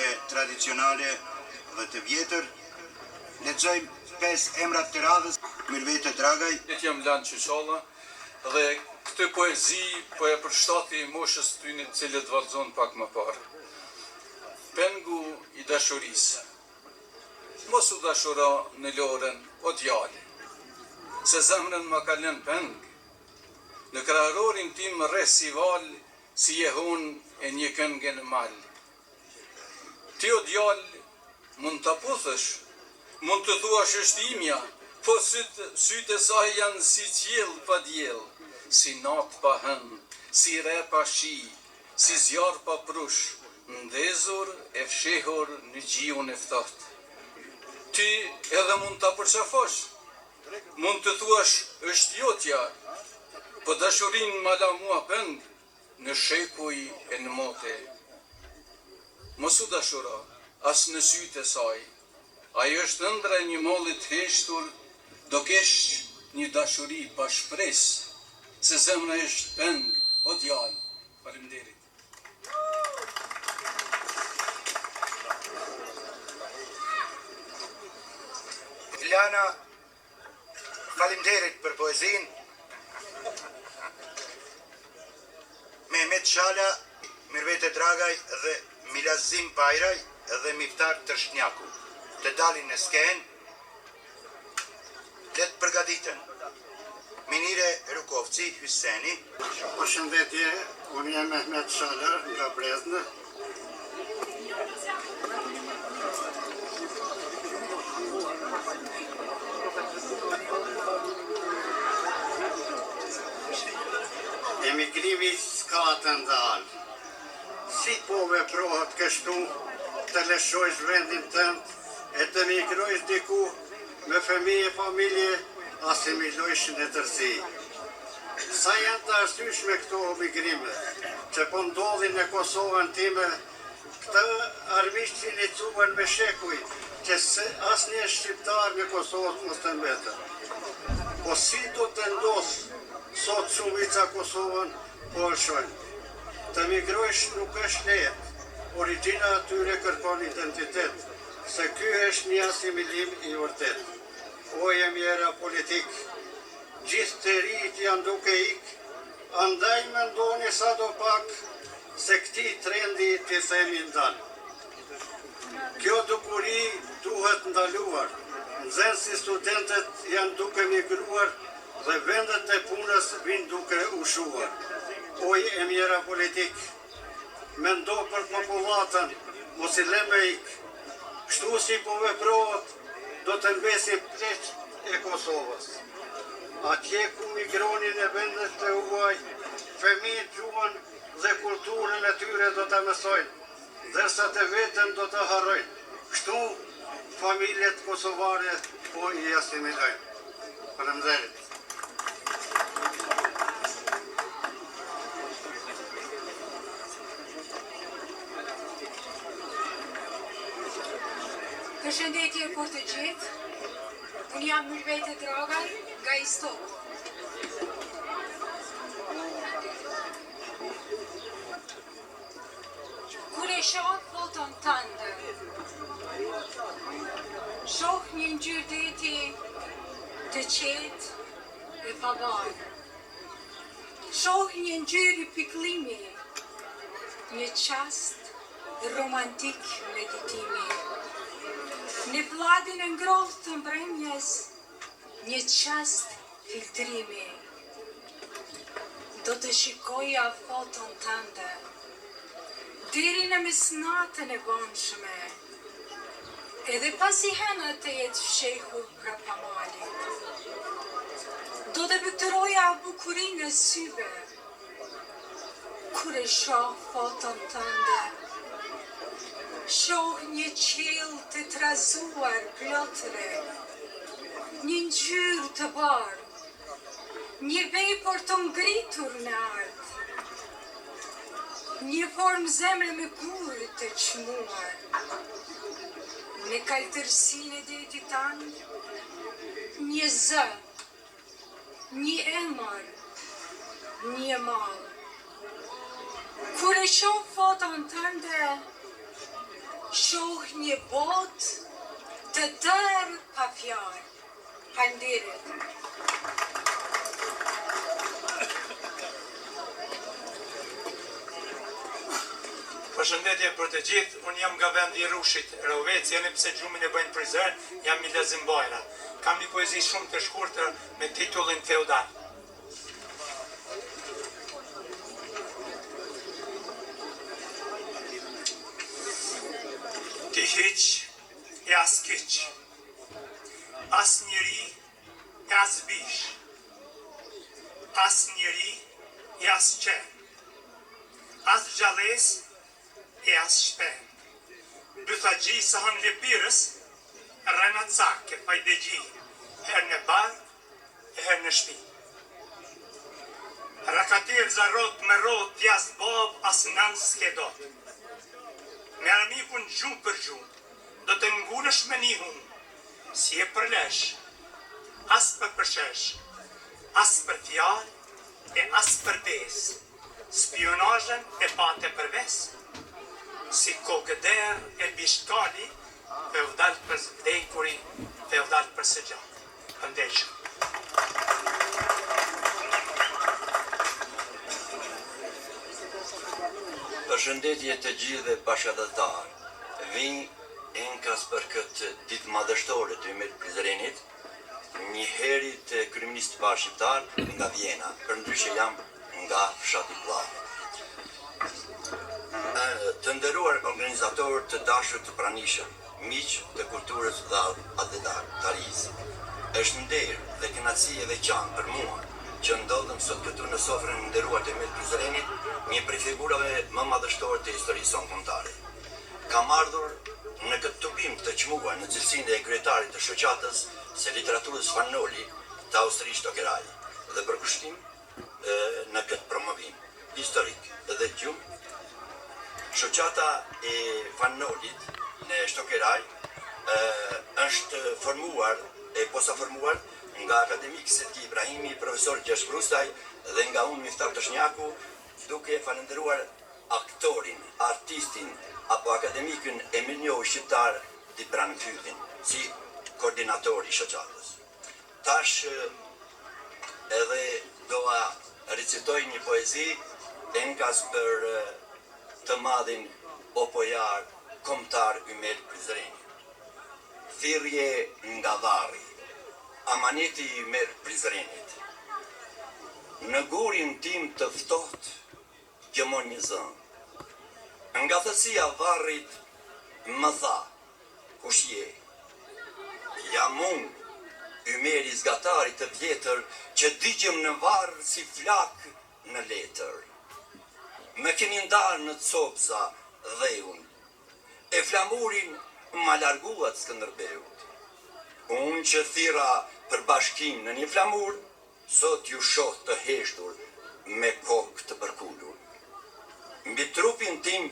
dhe tradicionale dhe të vjetër. Lexojmë 5 emrat të radhës. Myrvete Dragaj. Jam Lan Qyqalla dhe këtë poezi po e përshtati moshës tyne të cilët vallzon pak më parë. Pengu i dashurisë. Mos u dashuro në Lorën, o djalë, se zemrën ma ka lënë peng. Në kraharorin tim rreh si valë, si jehonë e një kënge në mal. Ti o djalë mund ta puthësh, mund të thuash është imja, po sytë, sytë e saj janë si qiell pa diell, si natë pa hënë, si re pa shi, si zjarr pa prush, ndezur e fshehur në gjiun e ftohtë. Ti edhe mund ta përqafosh, mund të thuash është jotja, po dashurinë ma la mua peng në shekuj e në mote. Mos u dashuro as në sytë e saj. Ajo është ëndrra e një malli të heshtur, do kesh një dashuri pa shpresë, se zemra është peng, o djalë. Faleminderit. Lana, faleminderit për poezinë. Mehmet Shala, Myrvete Dragaj dhe Milazim Bajraj dhe Miftar Tërshnjaku të dalin në skenë, le të përgatiten Minire Rukovci, Hyseni. Përshëndetje, unë jam Mehmet Shala nga Breznë. Emigrimi s'ka të ndalë. Si po veprohet kështu, të lëshojsh vendin tënd e të migrojsh diku me fëmijë e familje, asimilojsh në tërësi. Sa janë të arsyeshme këto migrime që po ndodhin në Kosovën time, këta armiqtë inicuan me shekuj që asnjë shqiptar në Kosovë mos të mbetet. Po si do të ndodhë sot shumica Kosovën po lëshojnë. Të migrojsh nuk është lehtë, origjina e tyre kërkon identitet, se ky është një asimilim i vërtetë. Oj e mjera politikë, gjithë të rijtë janë duke ik, andaj mendoni sado pak se këtij trendi t'i themi ndal. Kjo dukuri duhet ndaluar, nxënësit studentët janë duke migruar dhe vendet e punës vijnë duke u shuar. Oj e mjera politikë, mendo për popullatën, mos i le me ik. Kështu si po veprohet, do të mbesin pleqtë e Kosovës. Atje ku migroni në vendet e huaj, fëmijët gjuhën dhe kulturën e tyre do ta mësojnë, ndërsa të vetën do ta harrojnë. Kështu familjet kosovare po i asimilojnë. Faleminderit. Përshëndetje për të gjithë. Unë jam Myrvete Dragaj nga Istogu. Kur e shoh foton tënde, shoh një ngjyrë deti të qetë e pa valë. Shoh një ngjyrë pikëllimi, një çast romantik meditimi. Në flladin e ngrohtë të mbrëmjes, një çast filtrimi. Do të shikoja foton tënde deri në mesnatën e vonshme, edhe pasi hëna të jetë fshehur prapa malit. Do të pikturoja bukurinë e syve kur e shoh foton tënde. Shoh një qiell të trazuar plot re, një ngjyrë të bardhë, Një vepër të ngritur në art, një formë zemre me gurë të çmuar, në kaltërsinë e detit tënd, një zë, një emër, një mall. Kur e shoh foton tënde. Shoh një botë të tërë pa fjalë. Faleminderit. Përshëndetje për të gjithë, unë jam nga vendi i rrushit, Rahoveci, edhe pse gjumin e bëj në Prizren, jam Milazim Bajra. Kam një poezi shumë të shkurtër me titullin Feudal. Ti hiç e as kiç, as njeri e as bishë, as njeri e as qen, as gjallesë e as shpend. Bythaxhi sahanlëpirës, rrenacak e fajdexhi, herë në bar e herë në shpi. Rakaterza rrotë me rrotë ti as babë as nanë s'ke dot. Me armikun gjuhë për gjuhë, do të ngulesh me ni hu, s'je për lesh, as për përshesh, as për fjalë e as për besë, spiunazhën e pate për ves, si kokë derr e bisht kali, feudal për së vdekuri, feudal për së gjalli. Faleminderit shumë. Përshëndetje të gjithëve bashkatdhetarë. Vij enkas për këtë ditë madhështore të Ymer Prizrenit, njëherit kryeministrit të parë shqiptar nga Vjena, përndryshe jam nga fshati Pllavë. Të nderuar organizatorë të dashur të pranishëm, miq të kulturës dhe atdhetarisë. Është nder dhe kënaqësi e veçantë për mua që ndodhem sot këtu në sofrën e nderuar të Ymer Prizrenit, një prej figurave më madhështore të historisë sonë kombëtare. Kam ardhur në këtë tubim të çmuar në cilësinë e kryetarit të Shoqatës së Literaturës Fan Noli të Austrisë Shtokeraj dhe përkushtim në këtë promovim historik dhe gjuhë, Shoqata e Fan Nolit në Shtokeraj është formuar e posaformuar nga akademik Sedki Ibrahimi, profesor Gjergj Prustaj dhe nga unë Miftar Toshnjaku, duke falënderuar aktorin, artistin apo akademikun e mirënjohur shqiptar Dibran Fyllin si koordinator i shoqatës. Tash edhe doa recitoj një poezi enkas për të madhin opojar kombëtar Ymer Prizreni. Thirrje nga varri, amaneti i Ymer Prizrenit. Në gurin tim të ftohtë gjëmon një zë. Nga thellësia e varrit më tha, Kush je? Jam unë, Ymeri i zgatarit të vjetër që digjem në varr si flakë në letër. Më keni ndarë në copëza dheun, e flamurin ma larguat Skënderbeut. Unë që thirra për bashkim në një flamur, Sot ju shoh të heshtur me kokë të përkulur. Mbi trupin tim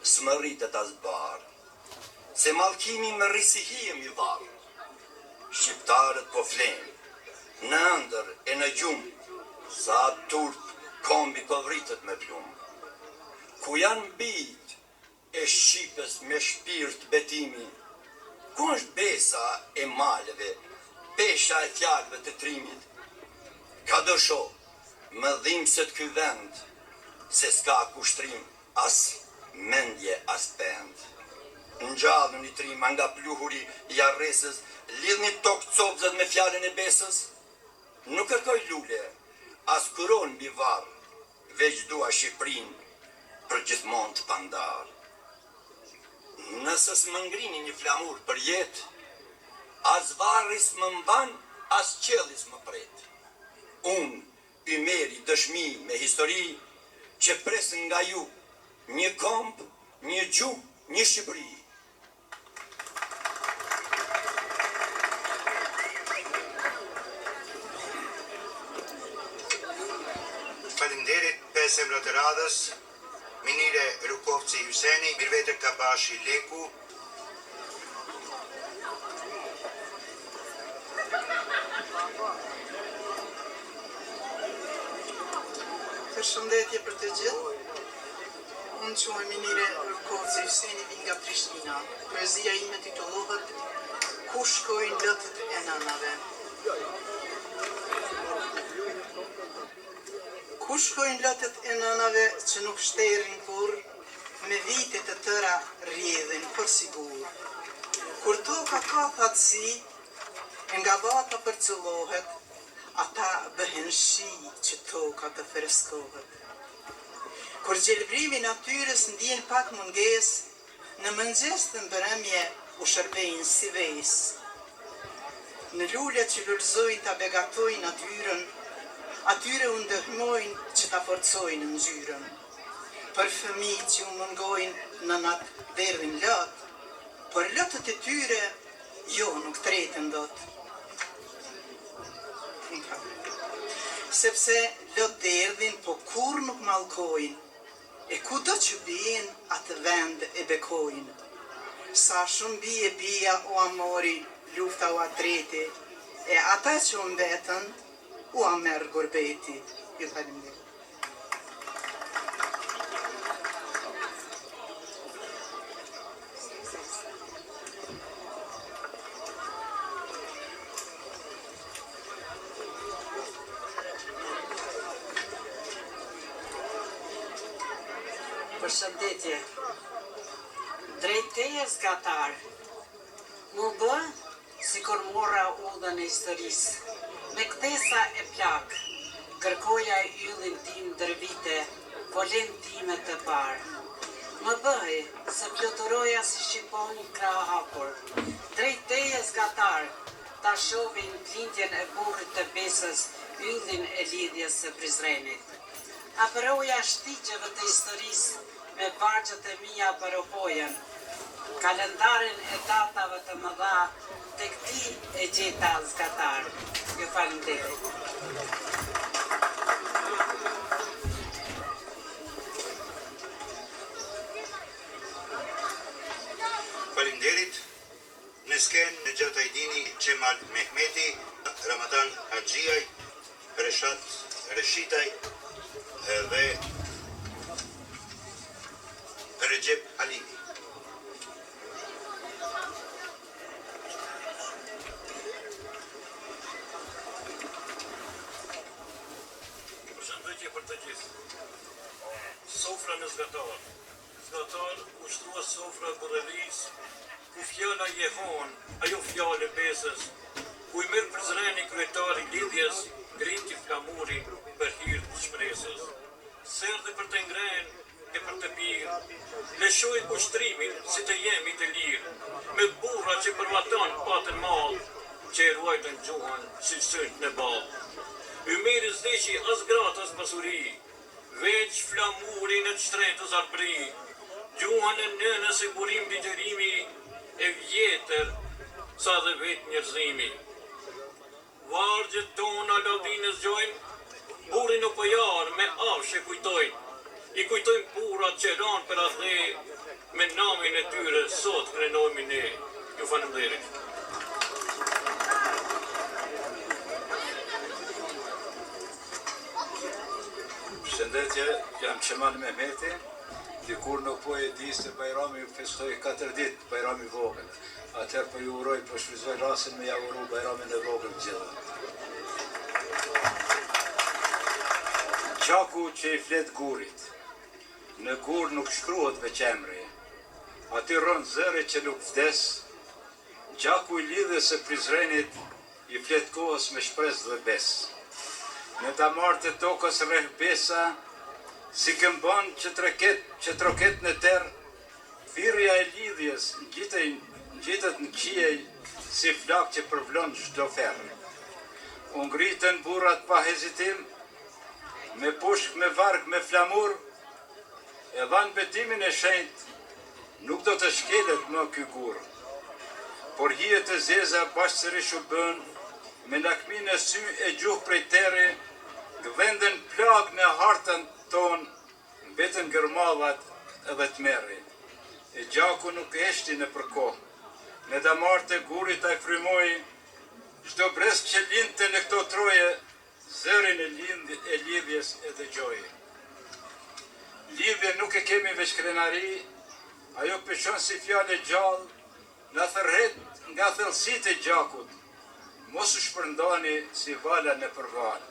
s'më rritet as bar, se mallkimi më rri si hije mbi varr. Shqiptarët po flenë, në ëndërr e në gjumë, sa turp kombi po vritet me plumb. Ku janë bijtë e shqipes me shpirt betimi, ku është besa e maleve, pesha e fjalëve të trimit? Ka do shoh, më dhimbset ky vend, se s'ka kushtrim as mendje as pend. Ngjalluni trima nga pluhuri i harresës, lidhni tok copëzat me fjalën e besës? Nuk kërkoj lule, as kuronë mbi varr, Veç dua Shqipërinë përgjithmonë të pandarë. Nëse s'më ngrini një flamur për jetë, as varri s'më mban, as qielli s'më pret. Unë, Ymeri dëshmi me histori, që pres nga ju një komb, një gjuhë, një Shqipëri. Faleminderit, pesë emrat e radhës, Minire Rukovci Hyseni, Mirvete Kabashi Leku, Përshëndetje për të gjithë. Unë quhem Minire Rukovci Hyseni, vij. nga Prishtina. Poezia ime titullohet Ku shkojnë lotët e nënave. Ku shkojnë lotët e nënave që nuk shterin kurrë, me vite të tëra rrjedhin porsi gurë. Kur toka ka thatësi e nga vapa përcëllohet, ata bëhen shi që toka të freskohet. Kur gjelbrimi i natyrës ndien pak mungesë, në mëngjes dhe mbrëmje u shërbejnë si vesë. Në lulet që lulëzojnë ta begatojnë natyrën, atyre u ndihmojnë që ta forcojnë ngjyrën. Për fëmijët që u mungojnë nënat derdhin lot, por lotët e tyre jo nuk treten dot. Sepse lot derdhin po kurrë nuk mallkojnë, e kudo që bien atë vend e bekojnë. Sa shumë bij e bija ua mori lufta ua treti, e ata që u mbetën ua merr gurbeti. Ju faleminderit. Përshëndetje. Drejt teje zgatar. M'u bë Sikur mora udhën e historisë, me kthesa e plagë, kërkoja yllin tim ndër vite, folenë time të parë. Më bëhej se fluturoja si shqiponjë krahëhapur, drejt teje zgatar, ta shohin lindjen e burrit të besës, yllin e Lidhjes së Prizrenit. Hapëroja shtigjeve të historisë me vargjet e mia për Opojën, kalendarin e datave të mëdha tek ti e gjeta zgatar. Ju faleminderit. Faleminderit. Në skenë Nexhat Ajdini, Qemal Mehmeti, Ramadan Haxhiaj, Reshat Reshitaj dhe Rexhep Halimi. Përshëndetje për të gjithë. Sofra në Zgatar. Zgatar u shtrua sofra e burrërisë, ku fjala jehonë, ajo fjalë e besës, ku Ymer Prizreni kryetar i Lidhjes ngriti flamurin për hir të shpresës. S'erdhi për të ngrënë e për të pirë, lëshoi ushtrimin si të jemi të lirë, me burra që për vatan patën mall, që e ruajtën gjuhën si sytë në ballë. Ymeri s'deshi as gratë as pasuri, Veç flamurin e të shtrenjtës Arbëri, gjuhën e nënës si burim ligjërimi e vjetër sa dhe vetë njerëzimi. Vargjet tona lavdinë e zgjojnë, burrin opojar me afsh e kujtojnë, i kujtojnë burrat që ranë për atdhe, me namin e tyre sot krenohemi ne. Ju faleminderit. Përshëndetje, jam Qemal Mehmeti. Dikur në Opojë e di se Bajrami u festohej 4 ditë, Bajrami i vogël. Atëherë po ju uroj, po shfrytëzoj rastin me ja uru Bajramin e vogël të gjithëve. Gjaku që i flet gurit. Në gur nuk shkruhet veç emri. Aty rron zëri që nuk vdes. Gjaku i Lidhjes së Prizrenit I flet kohës me shpresë dhe besë. Në damarët e tokës rreh besa, si këmbanë që treket, që troket në terr, thirrja e lidhjes ngjitej, ngjitet në qiej si flakë që përvlon çdo ferr. U ngritën burrat pa hezitim, me pushkë, me varg, me flamur, e dhanë betimin e shenjtë, Nuk do të shkelet më ky gur. Por hijet e zeza bashkë sërish u bënë, me lakmi në sy e gjuhë prej terri, gdhenden plagë në hartën tonë, mbetën gërmadhat edhe tmerri. E gjaku nuk heshti nëpër kohë. Në damarët e gurit ai frymoi, çdo brez që lindte në këto troje, Zërin e e lidhjes e dëgjoi. Lidhjen nuk e kemi veç krenari. Ajo peshon si fjalë e gjallë, na thërret nga thellësitë e gjakut, mos u shpërndani si vala nëpër valë.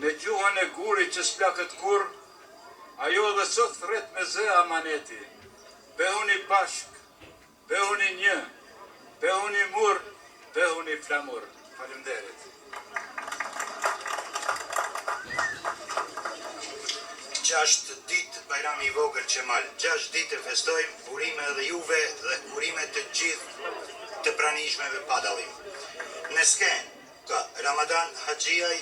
Në gjuhën e gurit që s'plaket kurrë, ajo edhe sot thërret me zë amaneti, Bëhuni bashkë, Bëhuni një, bëhuni mur, bëhuni flamur. Faleminderit. Gjashtë ditë Bajrami i vogël Qemal, gjashtë ditë e festojmë, urime edhe juve dhe urime të gjithë të pranishmeve pa dallim. Në skenë ka Ramadan Haxhiaj,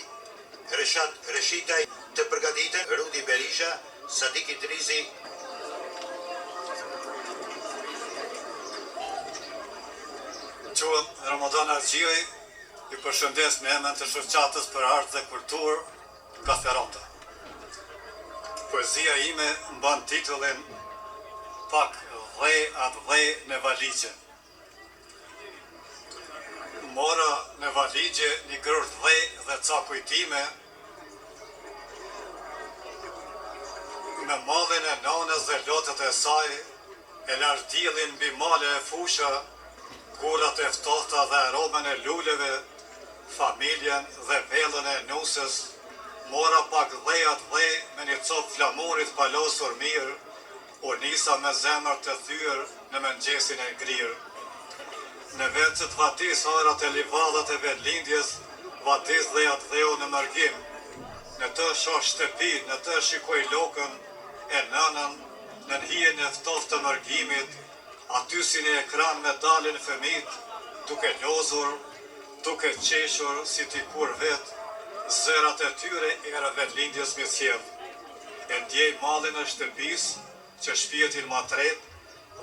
Reshat Reshitaj, të përgatiten Rudi Berisha, Sadik Idrizi, Quhem Ramadan Haxhiaj, ju përshëndes në emër të Shoqatës për Art dhe Kulturë nga Theranda. Poezia ime mban titullin Pak dhe atdhe në valixhe. Mora në valixhe një grusht dhe dhe ca kujtime me mallin e nanës dhe lotët e saj, e lashë diellin mbi male e fusha, gurat e ftohta dhe aromën e luleve, familjen dhe vellon e nuses, mora pak dhe atdhe me një copë flamuri të palosur mirë, U nisa me zemër të thyer në mëngjesin e ngrirë. Në vend që të vadis arat e livadhet e vendlindjes, vadis dhe atdheun në mërgim. Në të shoh shtëpinë, në të shikoj Lokën e nënën, nën hijen e ftohtë të mërgimit, aty si në ekran më dalin fëmijët duke lozur, duke qeshur si dikur vetë, zërat e tyre era vendlindjes m'i sjell. E ndjej mallin e shtëpisë që shpirtin ma tret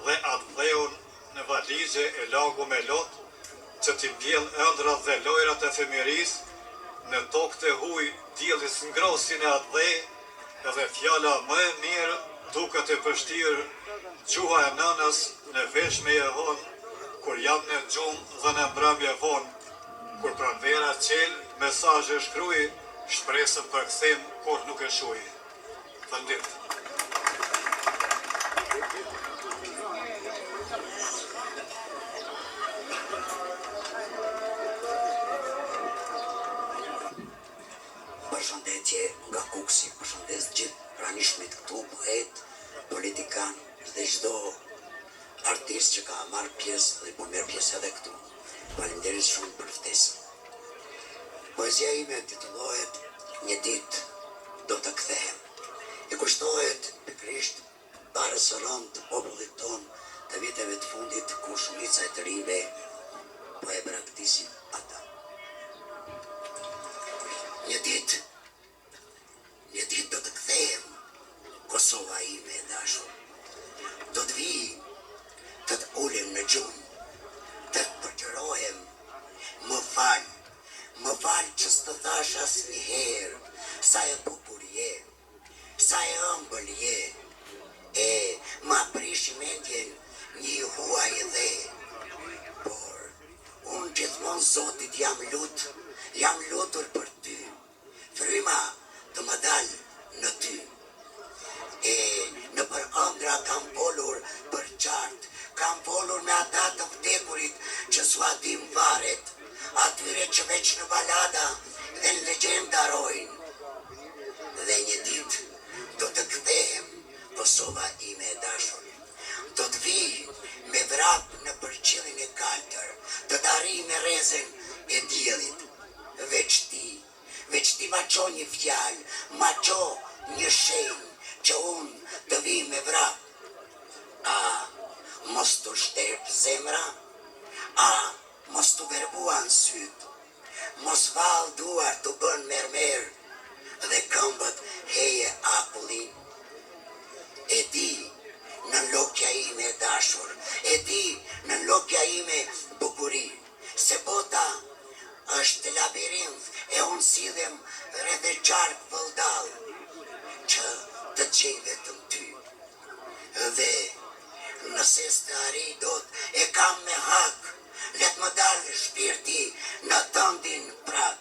dhe atdheun në valixhe e lagu me lot që t'i mbjell ëndrrat dhe lojrat e fëmijërisë në tokë të huj dielli s'ngroh si në atdhe edhe fjala më e mirë duket e pështirë gjuha e nënës në vesh më jehon kur jam në gjumë dhe në mbrëmje vonë kur pranvera çel mesazhe shkruj Shpresën për kthim kurrë nuk e shuj. Faleminderit. Përshëndetje nga Kukësi, përshëndes të gjithë pranishmit këtu, poetë, politikanë dhe çdo artist që ka marrë pjesë dhe po merr pjesë edhe këtu. Faleminderit shumë për ftesën. Poezia ime titullohet Një ditë do të kthehem. I kushtohet pikërisht barrës së rëndë të popullit tonë të viteve të fundit ku shumica e të rinjve po e braktisin atë. Një ditë Një ditë do të kthehem Kosova ime e dashur Do të vij të të ulem në gjumë Të të përgjërohem Më fal Më fal që s'të thashë asnjëherë Sa e bukur je Sa e ëmbël je E ma prishi mendjen një i huaj dhe Por unë gjithmonë Zotit jam lut Jam lutur për ty Fryma të më dalë në ty. E nëpër ëndrra kam folur përçart, kam folur me ata të vdekurit që s'ua dimë varret, atyre që veç në balada dhe në legjenda rrojnë. Dhe një ditë do të kthehem Kosova ime e dashur. Do të vij me vrap nëpër qiellin e kaltër, të të arrij me rrezen e diellit. Veç ti, veç ti ma ço një fjalë, ma ço një shenjë që unë të vij me vrap. A mos t'u shterp zemra? A mos t'u verbuan sytë? Mos vallë duart t'u bënë mermer dhe këmbët heje akulli? E di, nënlokja ime e dashur, e di, nënlokja ime bukuri, se bota është labirinth e unë sillem rreth e qark vëlldallë që të gjej vetëm ty. Dhe nëse s'të arrij dot e kam me hak, le të më dalë shpirti në tëndin prag.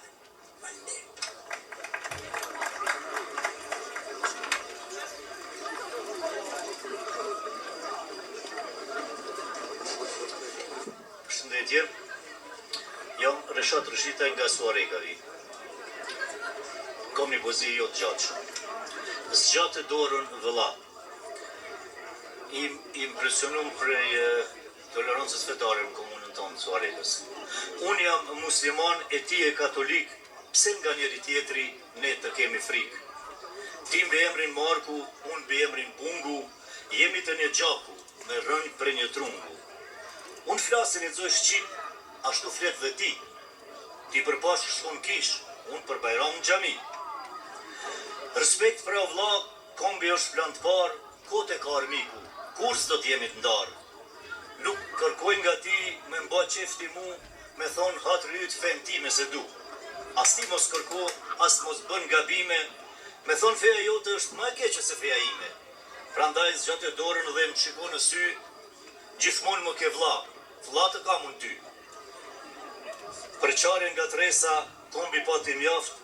Faleminderit. Përshëndetje. Jam Reshat Reshitaj nga Suhareka vi. Kam një poezi jo të gjatë shumë. Zgjate dorën vëlla. I impresionum prej tolerancës fetare në komunën tonë të Suharekës. Unë jam musliman e ti je katolik, pse nga njëri tjetri ne të kemi frikë? Ti mbiemrin Marku, unë mbiemrin Bungu, jemi të një gjaku, me rrënjë prej një trungu. Unë flas e lexoj shqip, ashtu flet dhe ti. Ti për Pashkë shkon n'kishë, unë për Bajram në xhami. Respekt pra o vlla, kombi është n'plan të parë, kot e ka armiku, kurrë s'do të jemi të ndarë. Nuk kërkoj nga ti me m'ba qejf ti mu, me thonë hatri yt fenë time s'e du. As ti mos kërko, as mos bën gabime, me thonë feja jote është më e keqe se feja ime. Prandaj zgjate dorën dhe më shiko në sy, gjithmonë më ke vlla, vlla të kam unë ty. Përçarje ngatërresa kombi pati mjaft,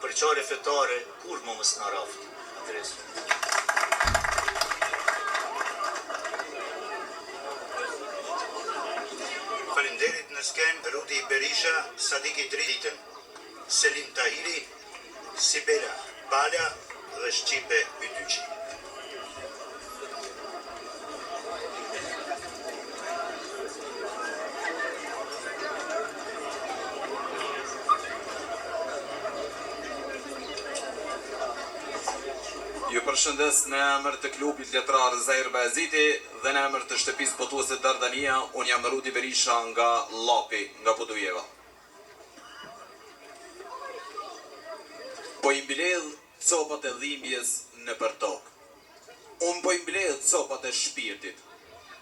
përçarje fetare kurrë më mos na raftë. Adresë. Faleminderit në skenë Rudi Berisha, Sadik Idritën, Selim Tahiri, Sibela Bala dhe Shqipe Bytyqi. Ju përshëndes në emër të klubit letrar Zahir Bajaziti dhe në emër të shtëpisë botuese Dardania, unë jam Rudi Berisha nga Llapi, nga Podujeva. Po i mbledh copat e dhimbjes nëpër tokë. Unë po i mbledh copat e shpirtit,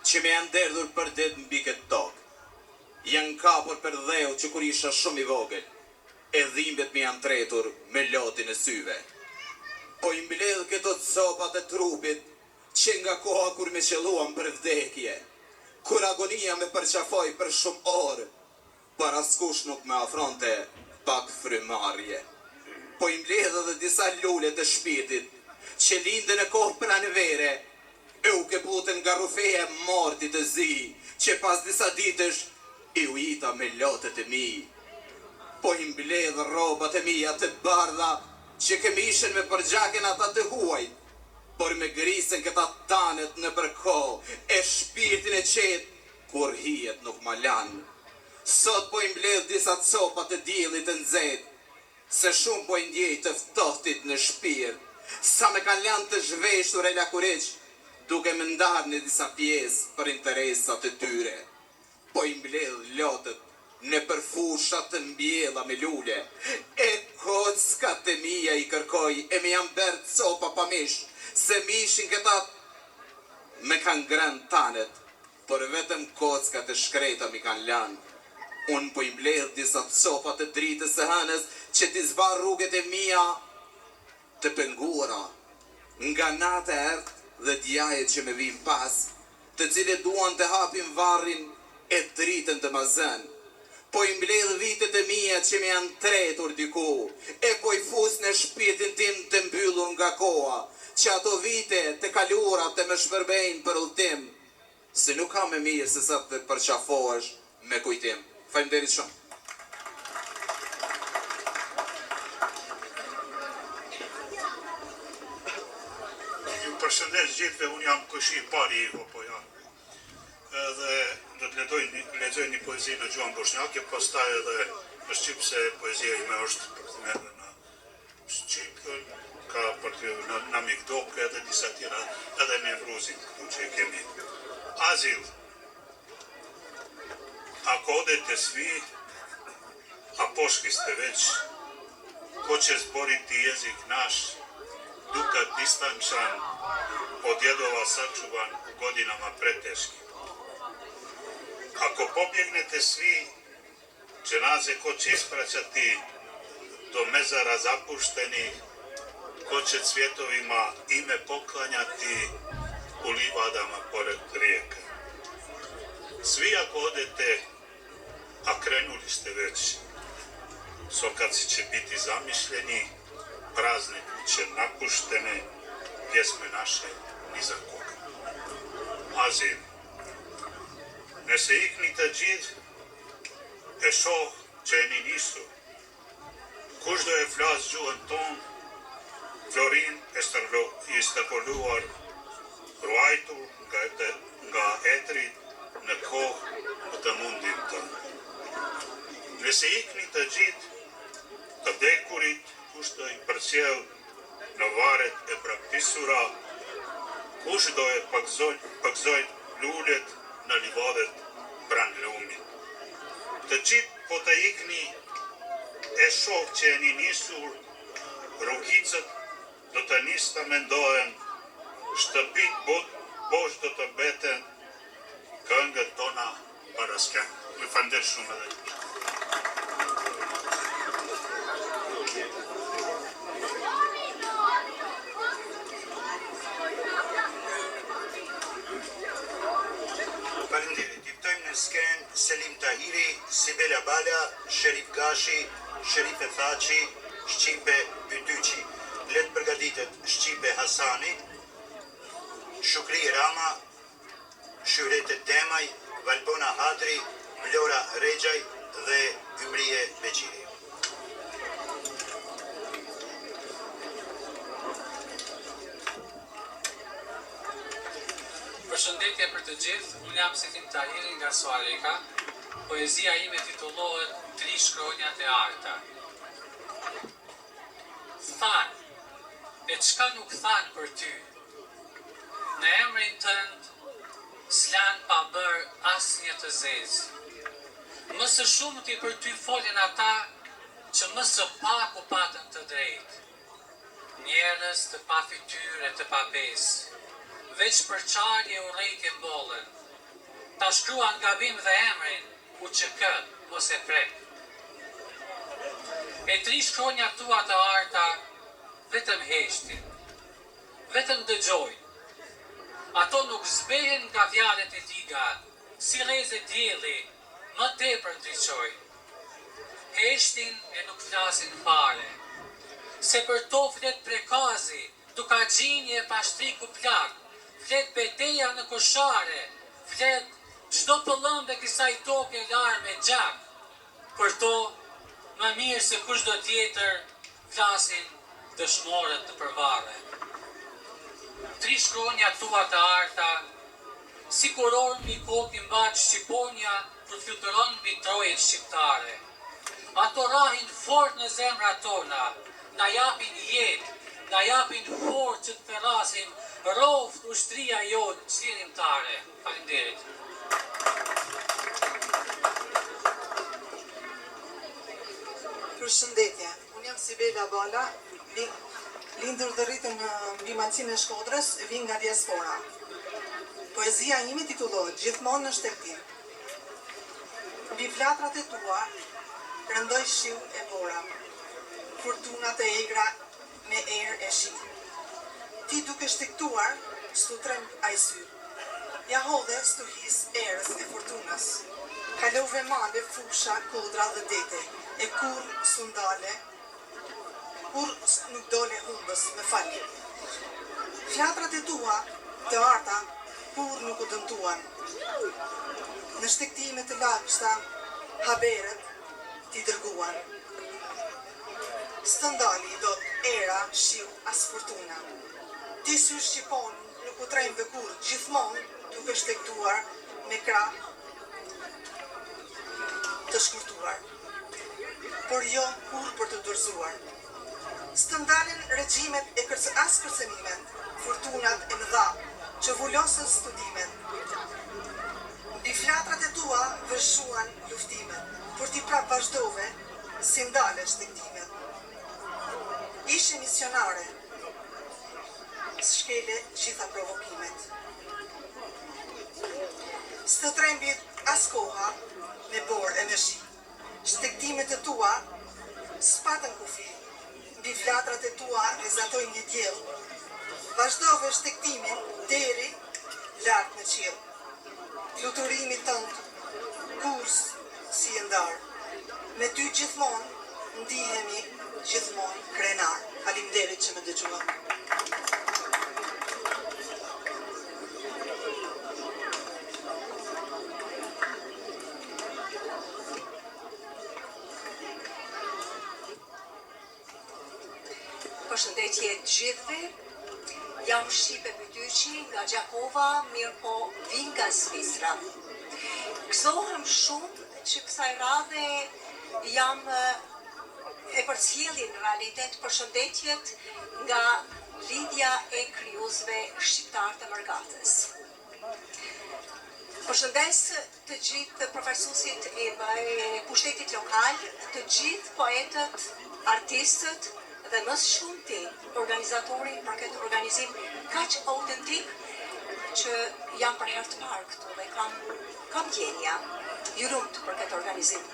që më janë derdhur përditë mbi këtë tokë. Janë kapur për dheu që kur isha shumë i vogël, e dhimbjet më janë tretur me lotin e syve. Po i mbledh këto copat e trupit që nga koha kur me qëlluan për vdekje, kur agonia me përqafoi për shumë orë, Por askush nuk më ofronte pak frymëmarrje. Po i mbledh edhe disa lule të shpirtit, që lindën në kohë pranvere e u këputën nga rrufeja e martit të zi, që pas disa ditësh i ujita me lotët e mi. Po i mbledh rrobat e mia të bardha që këmishën me përgjakën ata të huajt, por me grisën këta tanët nëpër kohë e shpirtin e qetë Kurrë hijet nuk ma lanë. Sot po i mbledh disa copa të diellit të nxehtë, se shumë po i ndjej të ftohtit në shpirt, sa me kanë lanë të zhveshur e lakuriq, duke më ndarë në disa pjesë për interesa të tyre. Po i mbledh lotët nëpër fusha të mbjella me lule, e kockat e mia i kërkoj e më janë bërë copa pa mish, se mishin këta me kanë ngrënë tanët, por vetëm kockat e shkreta m'i kanë lanë. Unë po i mbledh disa copa të dritës së hënës që t'i zbardh rrugët e mia të penguara nga nata e errët dhe djajët që më vijnë pas, të cilët duan të hapin varrin e dritën të ma zënë. Po i mbledh vitet e mia që më janë tretur diku e po i fus në shpirtin tim të mbyllur nga koha, që ato vite të kaluara të më shpërbejnë për udhëtim, se nuk ka më mirë se sa të përqafohesh me kujtim. Faleminderit shumë. Ju përshëndes gjithëve, unë jam kojshi i pari i Hopoja. Edhe do të lexoj një, lexoj një poezi në gjuhën boshnjake, pastaj edhe në shqip se poezia ime është përkthime edhe në shqip, ka për të në, në Mikdok edhe disa tjera, edhe në Nevruzin këtu që e kemi. Azil, ako odete svi, a pošli ste već, ko će zboriti jezik naš, dukat distančan, od djedova sačuvan u godinama preteškim. Ako pobjegnete svi, dženaze ko će ispraćati do mezara zapuštenih, ko će cvjetovima ime poklanjati u livadama pored rijeka. Svi ako odete, a krenuli ste već, sokaci će biti zamišljeni, prazne kuće napuštene, pjesme naše ni za koga. Azil. Nëse ikni të gjithë. E shoh që jeni nisur. Kush do e flasë gjuhën tonë, florin e stërlo, i stërholluar, ruajtur nga, të, nga etërit në kohë më të mundin tënd. Nëse ikni të gjithë, të vdekurit, kush do i përcjell në varret e braktisura, kush do e pagëzojë lulet në livadhet pranë lumit. Të gjithë po të ikni, e shoh që jeni nisur, rrugicët do të nis të mendohen, shtëpitë bosh do të mbeten, këngët tona para skenë. Ju falenderoj shumë edhe ju. Faleminderit. I ftojmë në skenë Selim Tahiri, Sibela Bala, Sherif Gashi, Sherife Thaçi, Shqipe Bytyqi. Le të përgatitet Shqipe Hasani, Shukri Rama, Shyhrete Demaj, Valbona Hadri, Vlora Rexhaj dhe Ymrije Beqiri. Përshëndetje për të gjithë, unë jam Selim Tahiri nga Suhareka. Poezia ime titullohet Tri shkronjat e arta. Thanë, e çka nuk thanë për ty, Në emrin tënd s'lanë pa bërë asnjë të zezë. Më së shumti për ty folën ata që më së paku patën të drejtë. Njerëz të pafytyrë e të pabesë, veç përçarje e urrejtje mbollën. Ta shkruan gabim dhe emrin, UÇK, mos e prek. E tri shkronjat tua të arta vetëm heshtin. Vetëm dëgjojnë. Ato nuk zbehen nga fjalët e liga, si rreze dielli, më tepër ndriçojnë. Heshtin e nuk flasin fare. Se për to flet Prekazi, Dukagjini e Pashtriku plak, flet beteja në Koshare, flet çdo pëllëmbë e kësaj toke e larë me gjak. Për to, më mirë se kushdo tjetër, flasin dëshmorët nëpër varre. Tri shkronjat tua të arta, si kurorë mbi kokë i mban shqiponja kur fluturon mbi trojet shqiptare. Ato rrahin fort në zemrat tona, na japin jetë, na japin forcë që të thërrasim rroftë ushtria jonë çlirimtare. Faleminderit. Përshëndetje, unë jam Sibela Bala, lindur dhe rritur në mbi Malësinë e Shkodrës, vij nga diaspora. Poezia ime titullohet Gjithmonë në shtegtim. Mbi flatrat e tua rëndoi shiu e bora, furtuna të egra me erë e shi. Ti duke shtegtuar, s't'u tremb ai sy. Ia hodhe stuhisë, erës e furtunës. Kalove male, fusha, kodra dhe dete, e kurrë s'u ndale, kurrë nuk dole humbës, më fal. Flatrat e tua të arta kurrë nuk u dëmtuan. Në shtegtime të lagështa haberet t'i dërguan. S'të ndali dot era, shiu, as furtuna. Ti sy shqiponjë nuk u trembe kurrë gjithmonë duke shtegtuar me krahë të shkurtuar. Por jo kurrë për t'u dorëzuar. S'të ndalën regjimet e kërcë as kërcënimet, furtunat e mëdha që vulosën studimet. Mbi flatrat e tua vërshuan luftimet, por ti prapë vazhdove s'i ndale shtegtimet. Ishe misionare, shkele gjitha provokimet. S'të trembi as koha me borë e me shi. Shtegtimet e tua s'patën kufi. Mbi flatrat e tua rrezatoi një diell. Vazhdove shtegtimin deri lart në qiell. Fluturimit tënd kurrë s'je ndarë. Me ty gjithmonë ndihemi gjithmonë krenarë. Faleminderit që më dëgjuat. Përshëndetje të gjithëve. Jam Shqipe Bytyqi nga Gjakova, mirëpo vij nga Zvicra. Gëzohem shumë që kësaj radhe jam e përcjelli në realitet përshëndetjet nga Lidhja e Krijuesve Shqiptarë të Mërgatës. Përshëndes të gjithë përfaqësuesit e pushtetit lokal, të gjithë poetët, artistët dhe më së shumti organizatorin për këtë organizim kaq autentik që jam për herë të parë këtu dhe kam kam ndjenja. Ju lumtë për këtë organizim.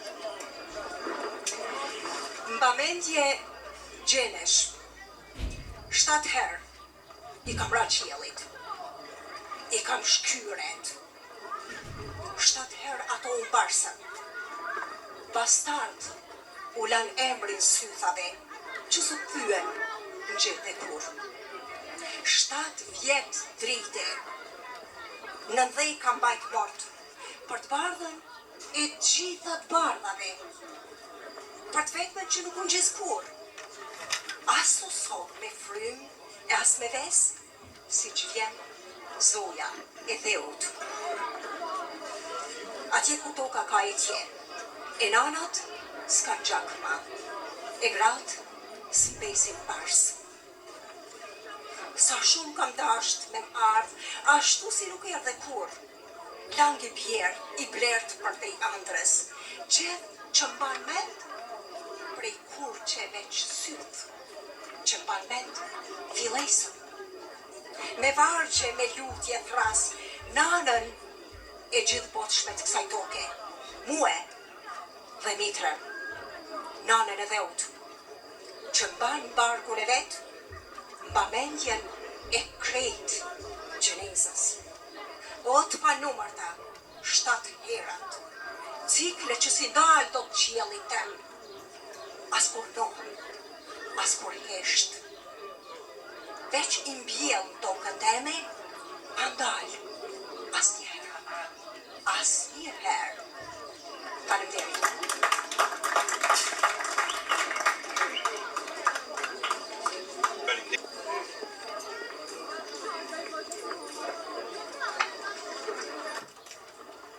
Mbamendje gjenesh, shtatë herë I kam ra qiellit. I kam shky retë. Shtatë herë ato u mbarsën. Bastard u lanë emrin sythave që s'u kthyen në gjethe kurrë. Shtatë vjet drite nën dhe kam mbajt mort për të bardhën e gjitha të bardhave, për të vetmen që nuk u ngjez kurrë, as u soll me frymë e as me ves, siç vjen zoja e dheut. Atje ku toka ka etje, e nanat s'kanë gjak ma, e gratë s'mbesin pars. Sa shumë kam dashtë me m'ardhë, ashtu si nuk erdhe kurrë. Lang i bjerë, i blertë përtej andrrës, gjeth që mban mend prej kur qe veç syth, që mban mend fillesën. Me vargje, me lutje thërras nanën e gjithëbotshme të kësaj toke, mue dhe mitrën, nanën e dheut. Që mban barkun e vet mbamendjen e krejt gjenezës. O të panumërta shtatë herat, cikle që s'i ndal dot qiellit tem, as kur nohën, as kur hesht. Veç i mbjell në tokën teme, pa ndalë asnjëherë. Asnjëherë. Faleminderit.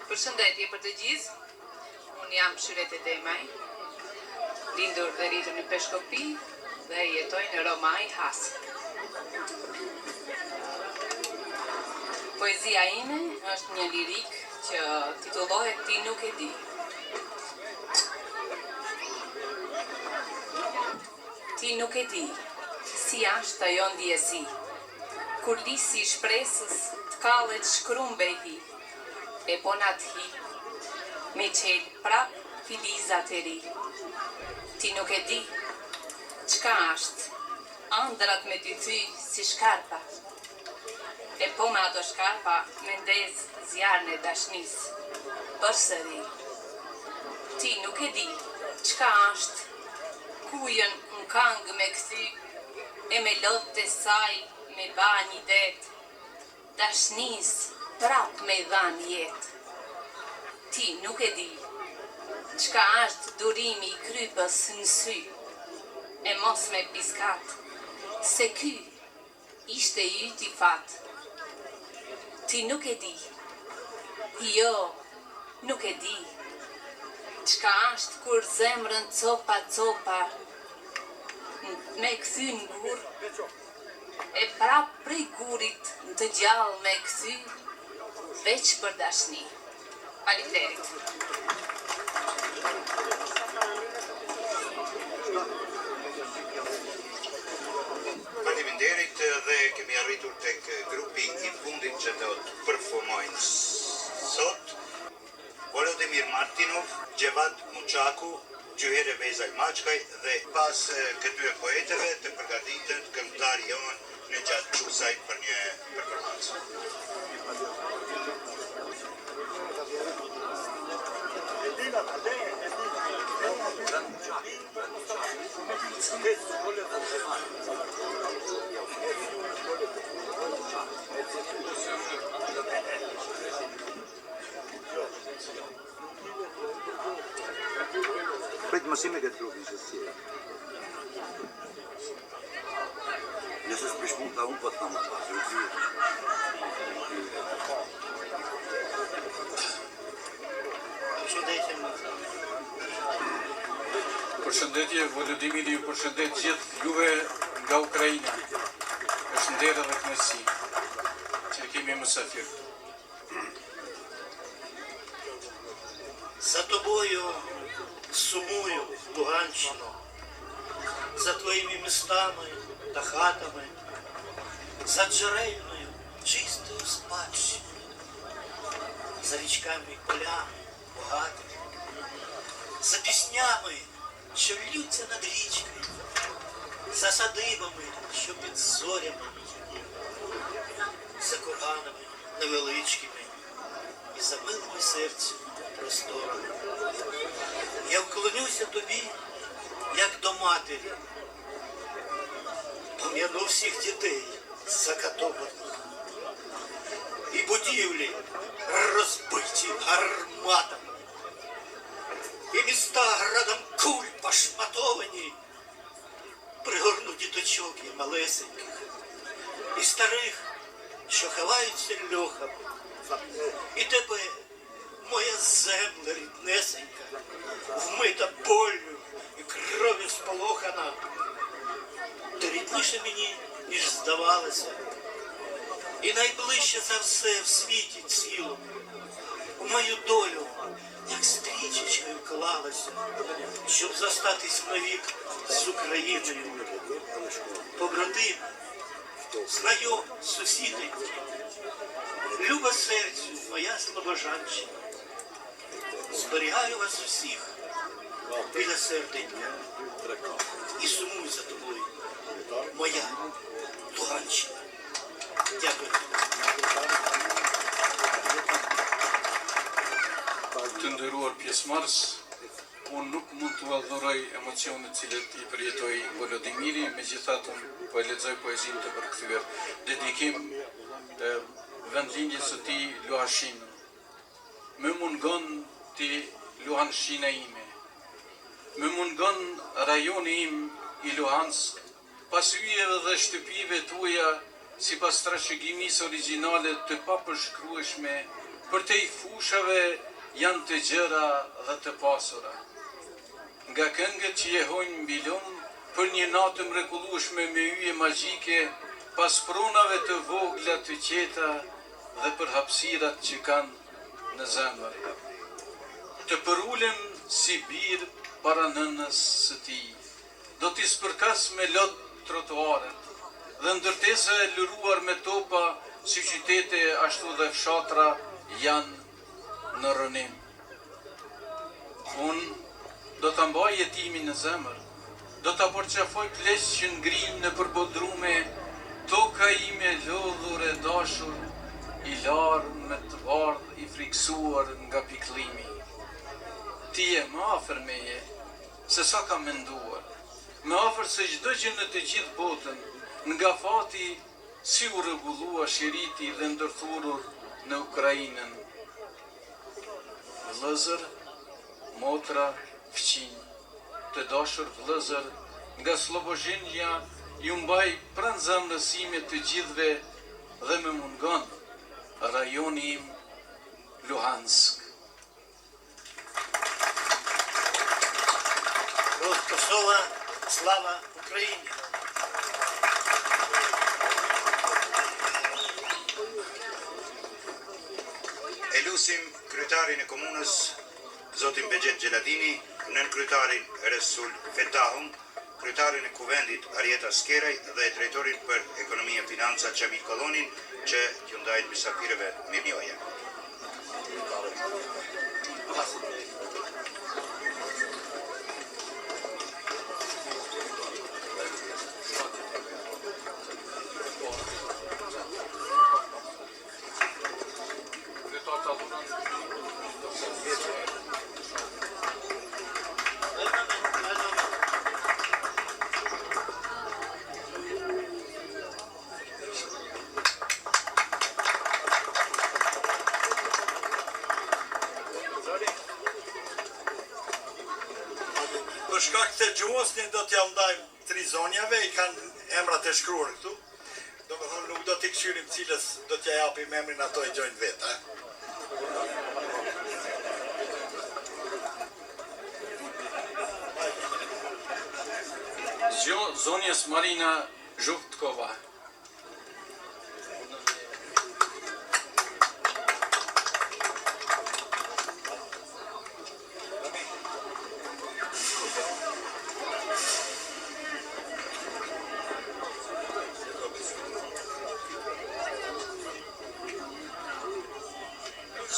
Përshëndetje për të gjithë. Unë jam Shyrete Demaj, lindur dhe rritur në Peshkopi dhe jetoj në Romaj, Has. Poezia ime është një lirik që titullohet Ti nuk e di. Ti nuk e di si asht ajo ndjesi kur lisi i shpresës t'kallet shkrumb e hi e po n'at hi me çel prap filizat e ri. Ti nuk e di çka asht Andrrat me t'i thy si shkarpa E po me ato shkarpa me ndez zjarrin e dashnisë përsëri Ti nuk e di çka asht kujën n'kangë me kthy E me lot e saj me ba nji det Dashnisë prap me i dhanë jetë. Ti nuk e di çka asht durimi i krypës n'sy e mos me piskat se ky ishte i yti fat. Ti nuk e di, jo, nuk e di çka asht kur zemrën copa copa me kthy n'gur. E prap prej gurit në të gjallë me e kthy veç për dashni. Faleminderit. Faleminderit dhe kemi arritur tek grupi i fundit që do të performojnë sot. Volodimir Martinov, Xhevat Muçaku, Xhyhere Vezaj Maçkaj dhe pas këtyre poetëve të përgatitet këngëtari jonë Nexhat Qusaj për një performancë. Prit mësime këtë grupin që si. Nëse s'prish punë, ta unë po të tham atë, se u Përshëndetje më. Përshëndetje, Volodimiri ju përshëndet gjithë juve nga Ukraina. Është nder edhe kënaqësi që e kemi mysafir. За тобою сумую, Луганщино, за твоїми містами та хатами, за джерельною чистою спадщиною, за річками й полями багатими, за піснями, що ллються над річкою, за садибами, що під зорями, за курганами невеличкими і за милими серцю просторами. Я вклонюся тобі, як до матері, пом'яну всіх дітей закатованих і будівлі розбиті гарматами, і міста градом куль пошматовані, пригорну діточок я малесеньких, і старих, що ховаються льохами, і тебе, моя земле ріднесенька, вмита болю і кров'ю сполохана, ти рідніше мені, ніж здавалося, і найближче за все в світі цілому, у мою долю, як стрічечкою клалася, щоб застатись навік з Україною. Побратими, знайомі, сусіди, люба серцю моя Слобожанщина, зберігаю вас усіх біля серденька і сумую за тобою, моя Луганщина. Дякую. Të nderuar pjesëmarrës, unë nuk mund t'ua dhuroj emocionet të cilat i përjetoi Volodimiri, megjithatë unë po e lexoj poezinë të përkthyer. Dedikim e vendlindjes së tij Luhanshinën. Më mungon ti Luhanshina ime. Më mungon rajoni im i Luhansk, pas yjeve dhe shtëpive tuaja sipas trashëgimisë origjinale të papërshkrueshme, përtej fushave janë të gjera dhe të pasura. Nga këngët që jehojnë mbi lumë, për një natë të mrekullueshme me yje magjike, pas pronave të vogla të qeta dhe për hapësirat që kanë në zemër. Të përulem si bir para nënës së tij. Do t'i spërkas me lot trotuaret dhe ndërtesa e lëruar me topa si qytete ashtu dhe fshatra janë në rrënim. Unë do ta mbaj jetimin në zemër, do ta përqafoj pleqtë që ngrijnë nëpër bodrume, toka ime e lodhur e dashur, i larë me të bardhë i frikësuar nga pikëllimi. Ti je më afër meje se sa kam menduar, më afër se çdo gjë në të gjithë botën, nga fati si u rregullua shiriti dhe ndërthurur në Ukrainën. Vëllezër, motra, fqinj, të dashur vëllezër, nga Slobozhinja ju mbaj pranë zemrës sime të gjithëve dhe më mungon rajoni im Luhansk. Rroftë Kosova, Slava Ukraini! E lusim kryetarin e komunës, zotin Behxhet Xheladini, nënkryetarin Resul Fetahun, kryetaren e Kuvendit Arjeta Skeraj dhe drejtorin për Ekonomi e Financa Qamil Kollonin që t'ju ndajnë mysafirëve mirënjohje. Për shkak të gjuhës ne do t'ja ndajmë tri zonjave, i kanë emrat e shkruar këtu. do t'i këqyrim cilës do t'ia japim emrin ato e gjojnë vetë, a? Zjo, zonjës Marina Zhuvtkova.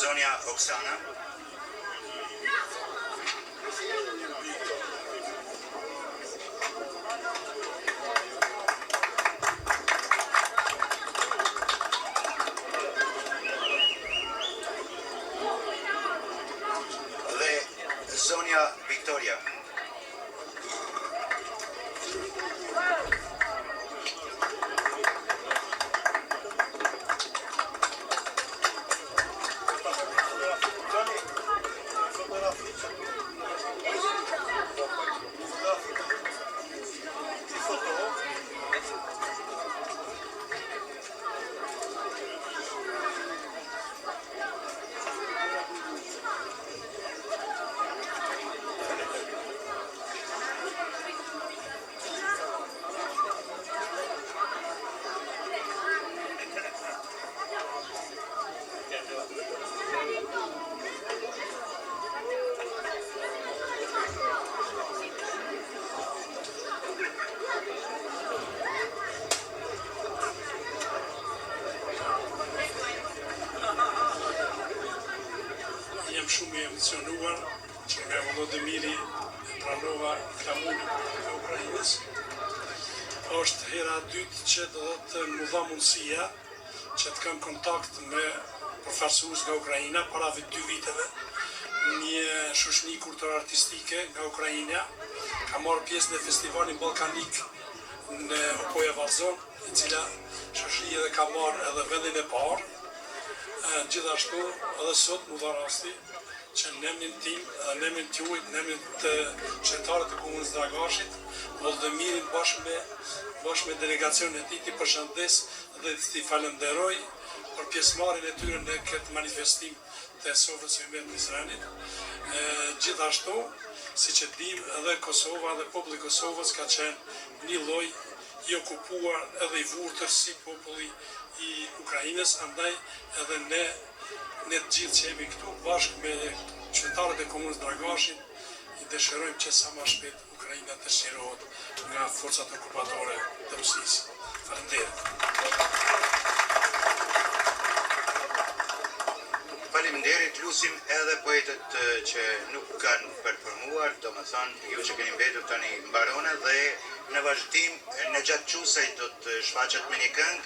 Zonja Oksana. Dhe zonja Victoria. Jam shumë i emocionuar që nga Volodymiri e pranova flamurin e Ukrainës. Është hera e dytë që do të m'u dha mundësia që të kam kontakt me përfaqësues nga Ukraina para dy viteve një shoqni kulturore artistike nga Ukraina ka marrë pjesë në festivalin ballkanik në Opoja Vallzon, e cila shoqëri edhe ka marrë edhe vendin e parë. Gjithashtu edhe sot m'u dha rasti që në emrin tim dhe në emrin tuaj, në emrin të qytetarëve të komunës Dragashit, Volodymyrin bashkë me bashkë me delegacionin e tij t'i përshëndes dhe t'i falënderoj për pjesëmarrjen e tyre në këtë manifestim të sofrës së Ymer Prizrenit. Gjithashtu, siç e dimë, edhe Kosova dhe populli i Kosovës ka qenë një lloj i okupuar edhe i vurtër si populli i Ukrainës, andaj edhe ne ne të gjithë që jemi këtu bashkë me qytetarët e komunës Dragashit i dëshirojmë që sa ma shpejt Ukraina të çlirohet nga forcat okupatore të Rusisë. Faleminderit. Faleminderit, lusim edhe poetët që nuk kanë performuar, domethënë ju që keni mbetur tani mbarone dhe në vazhdim Nexhat Qusaj do të shfaqet me një këngë.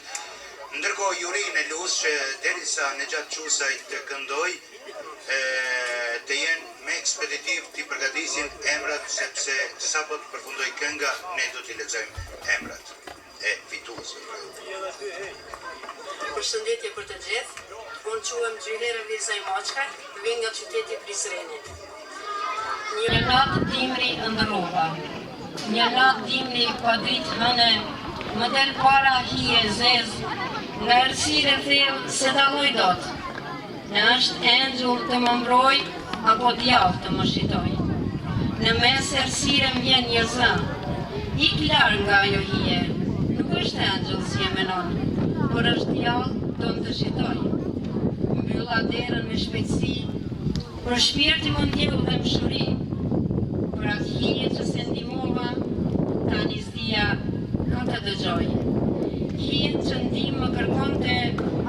Ndërkohë jurinë e lus që derisa Nexhat Qusaj të këndojë, të jenë më ekspeditiv t'i përgatisin emrat sepse sapo të përfundojë kënga ne do t'i lexojmë emrat e fituesve pra. Përshëndetje për të gjithë. Unë quhem Xhylera Verzaj Maçkaj, vij nga qyteti i Prizrenit. Një natë dimri ëndërrova. Një natë dimri pa dritë hëne, më del para hije e zezë, nga errësirë e thellë s'e dalloj dot. Në është engjull të më mbrojë, apo djall të më shitojë. Në mes errësire më vjen një zë, ik larg nga ajo hije, nuk është engjull si e menon, por është djall don të shitojë. Mbylla derën me shpejtësi, Por shpirti më ndjeu dhembshuri Për atë hije që s'e ndihmova Tani s'dija kë të dëgjoj Hijen që ndihmë më kërkonte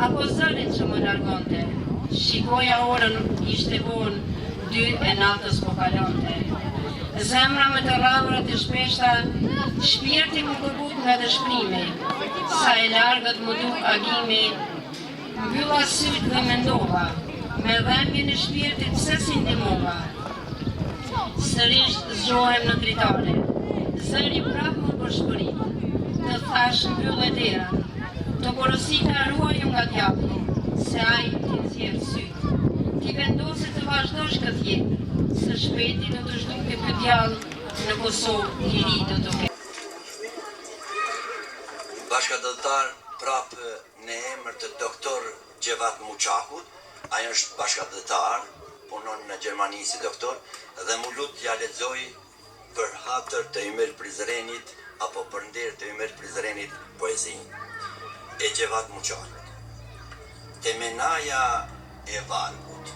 Apo zërin që më largonte Shikoja orën ishte vonë Dy e natës po kalonte Zemra me të rrahurat e shpeshta Shpirti m'u këput nga dëshprimi Sa e largët m'u duk agimi Mbylla sytë dhe mendova, me dhembjen e shpirtit pse s'i ndihmova. Sërish zgjohem në dritare, zëri prapë më pëshpërit, të thashë mbylle derën, të porosita ruaju nga djalli, se ai t'i nxjerr sytë. Ti vendose të vazhdosh këtë jetë, së shpejti do të zhduket ky djall, në Kosovë liri do të ketë. Bashkatdhetarë. prapë në emër të Doktor Xhevat Muçakut, ai është bashkatdhetar, punon në Gjermani si doktor dhe m'u lut t'ia lexoj për hatër të Ymer Prizrenit apo për nder të Ymer Prizrenit poezinë e Xhevat Muçakut. Temenaja e vargut.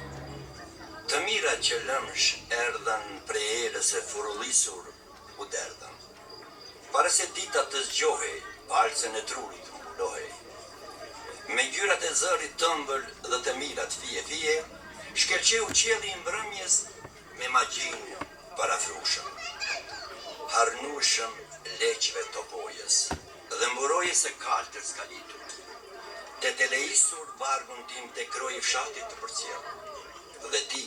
Të mirat që lëmsh erdhën prej erës e furullisur u derdhën. Para se dita të zgjohej, palcën e trurit mbulohej. Me ngjyrat e zërit t'ëmbël dhe të mirat fije fije, shkëlqeu qielli i mbrëmjes me magjinë parafrushëm. Harnueshëm leqve t'Opojës dhe mburojës së kaltër skalitur. Të teleisur vargun tim te kroi i fshatit të përcjell. Dhe ti,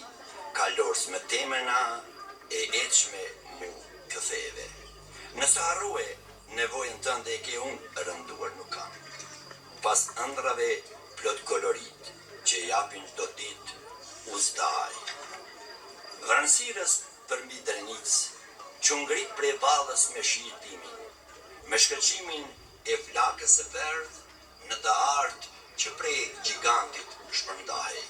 kalors me temena e etshme m'u ktheve. Nëse harrue nevojën tënde e ke unë rënduar nuk kam. Pas ëndrrave plot kolorit që japin çdo ditë u zdaj. Vranësirës përmbi Drenicë ç'u ngrit prej valës me shi timin, me shkëlqimin e flakës së verdhë në të artë që prej gjigantit shpërndahej.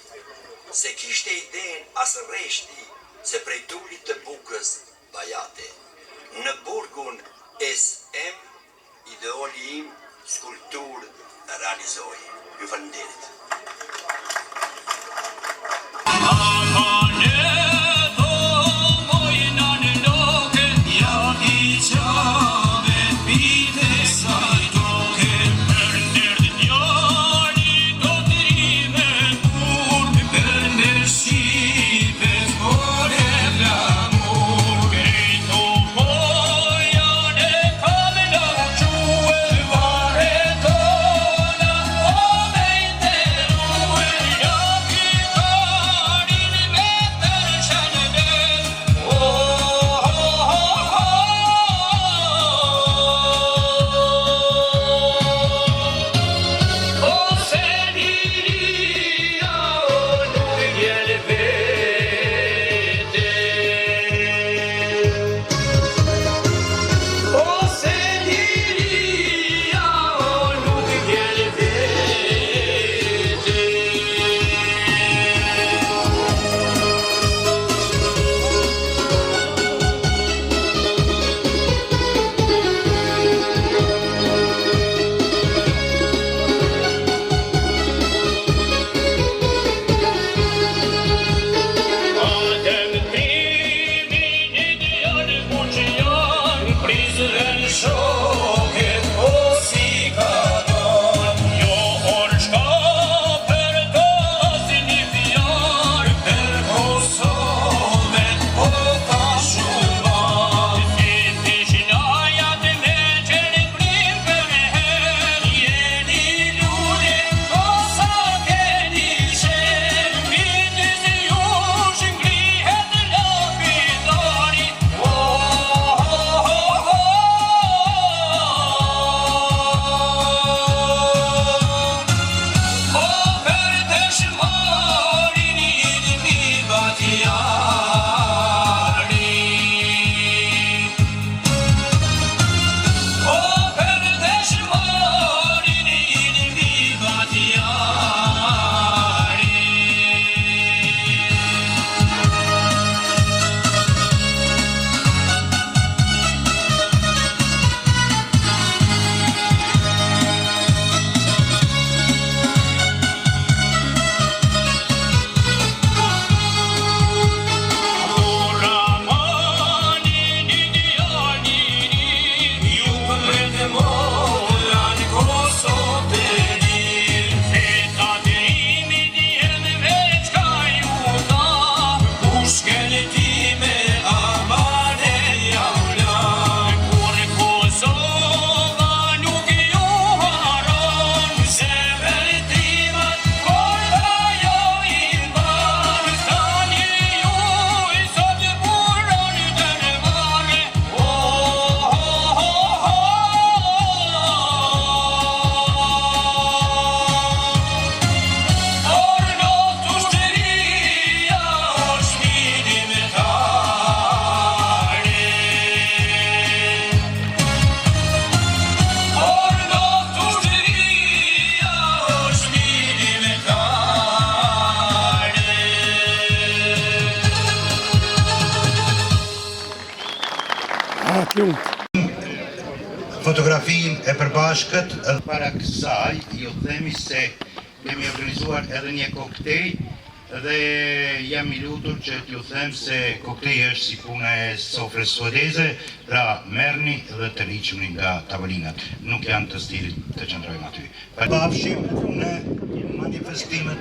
S'e kishte idenë as rreshti se prej tulit të bukës bajate. Në burgun SM ideoli im skulpturë realizoi. Ju faleminderit. Ah, të lumtë. Fotografinë e përbashkët dhe para kësaj ju themi se kemi organizuar edhe një koktej dhe jam i lutur që t'ju them se kokteji është si puna e sofrës suedeze, pra merrni dhe tërhiquni nga tavolinat, nuk janë të stilit të qëndrojmë aty. Pafshim në manifestimet.